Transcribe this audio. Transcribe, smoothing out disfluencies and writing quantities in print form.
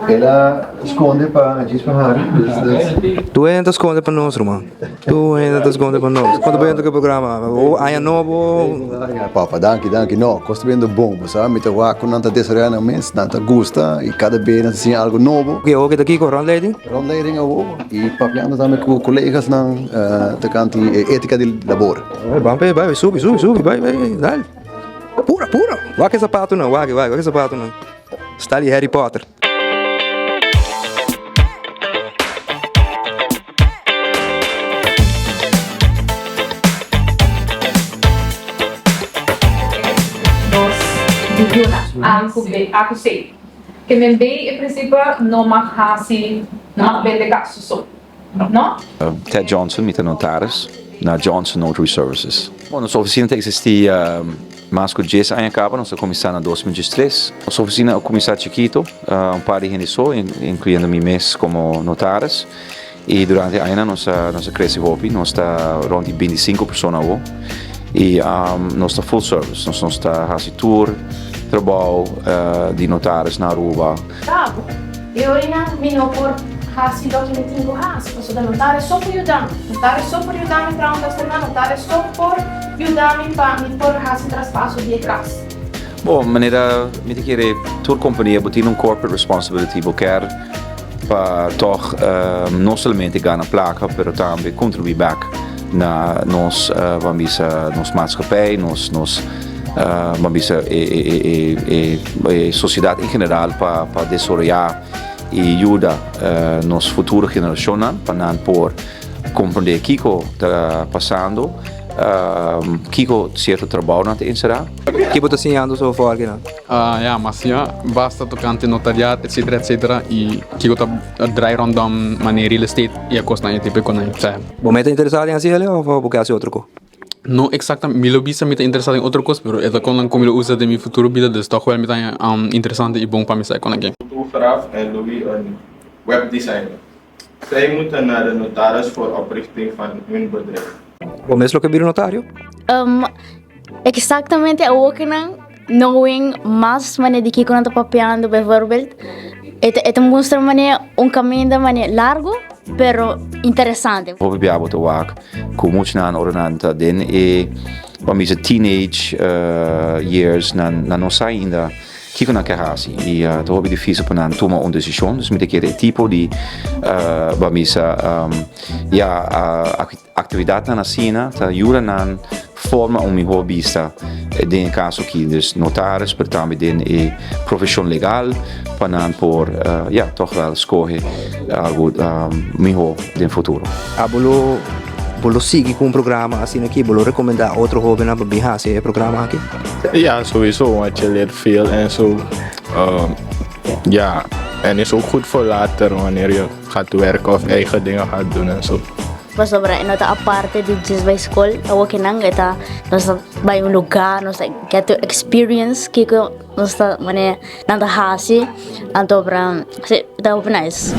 El a skonde pa djis pa hari. Tur hende ta skonde pa nos ruman. Tur hende ta skonde pa nos. Kon ta bayendo ku e programa? Aña nobo. Papa, danki, danki. No, kos ta bayendo bon, bo sa. Mi ta wak ku nan ta desaroyá nan mes, nan ta gusta i kada bes nan ta siña algu nobo. Oke, awor ke ta kiko? Rondleiding? Rondleiding awor i papiando tambe ku kolegasnan tokante e etika di labor. Ban p'e, bai, subi, subi, subi, bai, bai, dal. Pura, pura. Wak e zapatonan, wak, wak, wak e zapatonan. Sta di Harry Potter. Dos bibiuna, A ku B, A ku C. Ke men B e prinsipe no mag hasi, no mag bende kas su so. No? Ted Johnson, mi ta notaris na Johnson Notary Services. Bon, nos oficina ta existi mas cu dies aña caba, nos a cuminsa na 2013. Nos oficina a cuminsa chikito, un par di hende so, incluyendo mi mes como notaris. Y durante añanan nos a nos a crece hopi, nos ta rond di binticinco persona awo. Y nos ta full service, nos nos ta haci tur trabao di notaris na Aruba. Bravo. E orinan mi no por hasi loke mi tin ku hasi, pasobra notario so por yuda mi. Notario so por yuda mi traha un testament, notario so por yuda mi pa mi por hasi traspaso di e kas. Bo, manera mi ta kere tur kompania bo tin un corporate responsibility, bo kier pa tòg no solamente gana plaka pero tambe kontribuí bèk na nos, ban bisa, nos maatschappij, nos nos. Ban bisa e sosiedat en general pa desaroyá i yuda nos futuro generashonnan pa nan por komprendé kiko ta pasando, kiko sierto trabounan ta enserá. Ki bo ta siñando so for akinan? Ya, m'a siña basta tokante notariat etcetera etcetera i kiko ta draai rondom manera real estate i e kosnan e tipo e konan. Bo mester interesá den hasi el'e òf bo ke hasi otro kos? No exactamente, mi lo bisa mi ta interesa den otro cos, pero e ta con cu mi lo usa den mi futuro bida, dus toch wel mi ta haña interesante y bon pa mi sa e con aki. Fotograaf en Louis een webdesigner. Zij moeten naar de notaris voor oprichting van hun bedrijf. Bo mes lo ke bira notario? Exactamente awokinan knowing mas manera di kiko nan ta papiando bijvoorbeeld e ta e ta mustra manera un kaminda manera largo pero interesante. Hopi bia bo ta wak ku muchanan ora nan ta den e ban bisa teenage years nan nan no sa ainda kiko nan ke hasi i ta hopi difisil pa nan tuma un desishon dus mi ta kere e tipo di ban bisa ya Actividadnan asina ta yuda nan forma un mihor bista den e caso aki dus notaris pero tambe den e profesion legal pa nan por ya toch wel scoge algo mihor den futuro. Abo lo bo lo sigui cu un programa asina aki? Bo lo recomenda otro hobennan pa bin haci e programa aki? Ja, sowieso, want je leert veel en zo. Ja, en is ook goed voor later wanneer je gaat werken of eigen dingen gaat doen en zo. Pasobra e no ta aparte di djis bai skol, awokinan e ta nos ta bai un lugar, nos ta get to experience kiko nos ta manera nan ta hasi, anto si ta hopi nice.